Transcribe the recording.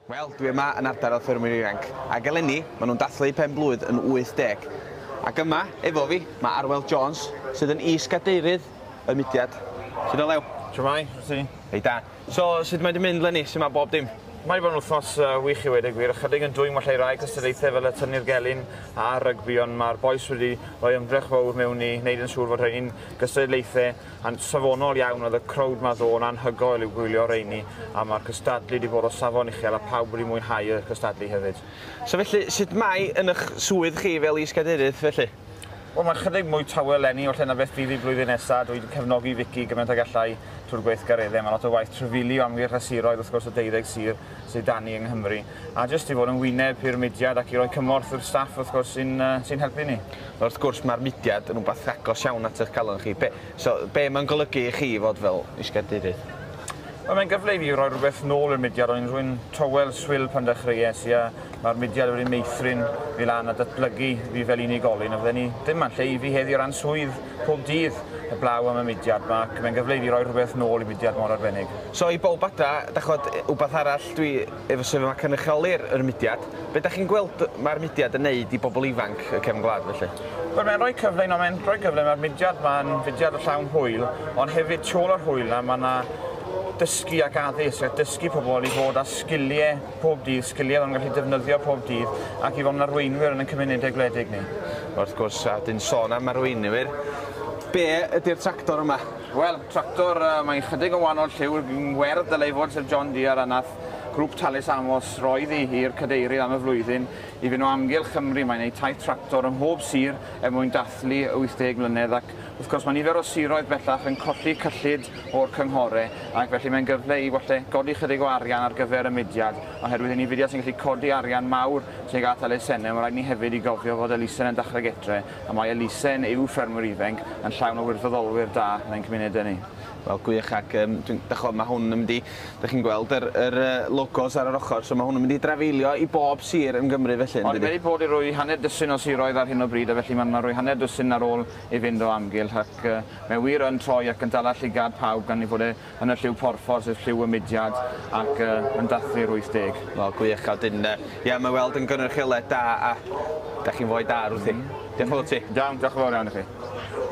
Wel, dwi yma yn ardal y ffermwyr ifanc, ac eleni maen nhw'n dathlu eu pen-blwydd yn 80. Ac yma, efo fi, mae Arwel Jones, sydd yn is-gadeirydd y mudiad. Sut o Lew? Shwmae, shwt ti? Hei da. So, sut mae 'di mynd 'leni? Sut mae bob dim? Mae 'di bod yn wythnos uh, wych i weud y gwir, ychydig yn dwym falle i rai cystadlaethau fel y tynnu'r gelyn a rygbi, ond mae'r bois wedi rhoi ymdrech fawr mewn i wneud yn siŵr fod rhai'n gystadlaethau a'n safonol iawn, oedd y crowd 'ma ddo yn anhygoel i'w gwylio rheini, a mae'r cystadlu wedi bod o safon uchel a pawb wedi mwynhau y cystadlu hefyd. So felly, sut mae yn eich swydd chi fel is-gadeirydd felly? Wel, mae'n chydig mwy tawel 'leni falle na beth fydd hi blwyddyn nesa. Dwi wedi cefnogi Vicky gymaint ag alla i trwy'r gweithgareddau. Mae lot o waith trafeilio amgylch y siroedd, wrth gwrs, y deuddeg sir sydd 'da ni yng Nghymru. A jyst i fod yn wyneb i'r mudiad ac i roi cymorth i'r staff, wrth gwrs, sy'n uh, sy helpu ni. Wrth gwrs, mae'r mudiad yn rhywbeth agos iawn at eich calon chi. Be, so, be mae'n golygu i chi fod fel is-gadeirydd? Wel, mae'n gyfle i fi roi rhywbeth nôl i'r mudiad. O'n i'n rhywun tawel swil pan dechreuais i a mae'r mudiad wedi meithrin fi lan a datblygu fi fel unigolyn a fydden ni ddim yn lle i fi heddi o ran swydd pob dydd heblaw am y mudiad 'ma ac mae'n gyfle i fi roi rhywbeth nôl i mudiad mor arbennig. So i bawb adra, dach ch'mod, wbath arall dwi efo sef yma cynrychioli'r yr mudiad, be dach chi'n gweld mae'r mudiad yn neud i bobl ifanc y cefn gwlad felly? Wel mae'n rhoi cyfle i ni, mae'n rhoi cyfle, mae'r mudiad 'ma'n fudiad o llawn hwyl, ond hefyd tu ôl yr hwyl 'na mae 'na dysgu ac addysg, a dysgu pobl i fod â sgiliau pob dydd, sgiliau maen nhw'n gallu defnyddio pob dydd, ac i fod yn arweinwyr yn ein cymunedau gwledig ni. Wrth gwrs, a dyn sôn am arweinwyr, be ydy'r tractor yma? Wel, tractor, uh, mae'n chydig yn wahanol lliw, werdd dylai fod, sef John Deere, a nath grŵp Talus Amos roedd i i'r cadeirydd am y flwyddyn i fynd o amgylch Cymru. Mae'n gwneud taith tractor ym mhob sir er mwyn dathlu 80 mlynedd ac wrth gwrs mae nifer o siroedd bellach yn colli cyllid o'r cynghore ac felly mae'n gyfle i falle godi chydig o arian ar gyfer y mudiad oherwydd i ni fudiad sy'n gallu codi arian mawr tuag at elusennau, mae rhaid ni hefyd i gofio fod elusen yn dechrau getre a mae elusen yw ffermwyr ifanc yn llawn o wirfoddolwyr da yn ein cymunedau ni. Wel gwych ac yym dwi'n dych ch'mo' ma' hwn yn mynd i dych chi'n gweld yr yr yy logos ar yr ochor so ma' hwn yn mynd i drafeilio i bob sir yn Gymru felly yndydi? Ond wedi bod i rwy hanner dwsin o siroedd ar hyn o bryd a felly ma' ma' rwy hanner dwsin ar ôl i fynd o amgylch ac yy mae wir yn troi ac yn dala llygad pawb gan ei fod e yn y lliw porffor sef lliw y mudiad ac yy yn dathlu'r 80. Wel gwych a wedyn yy ie mae weld yn gynrychiolaeth da a 'dach chi'n foi da Ruthie. Diolch yn fowr ti. Iawn diolch yn fawr iawn i chi.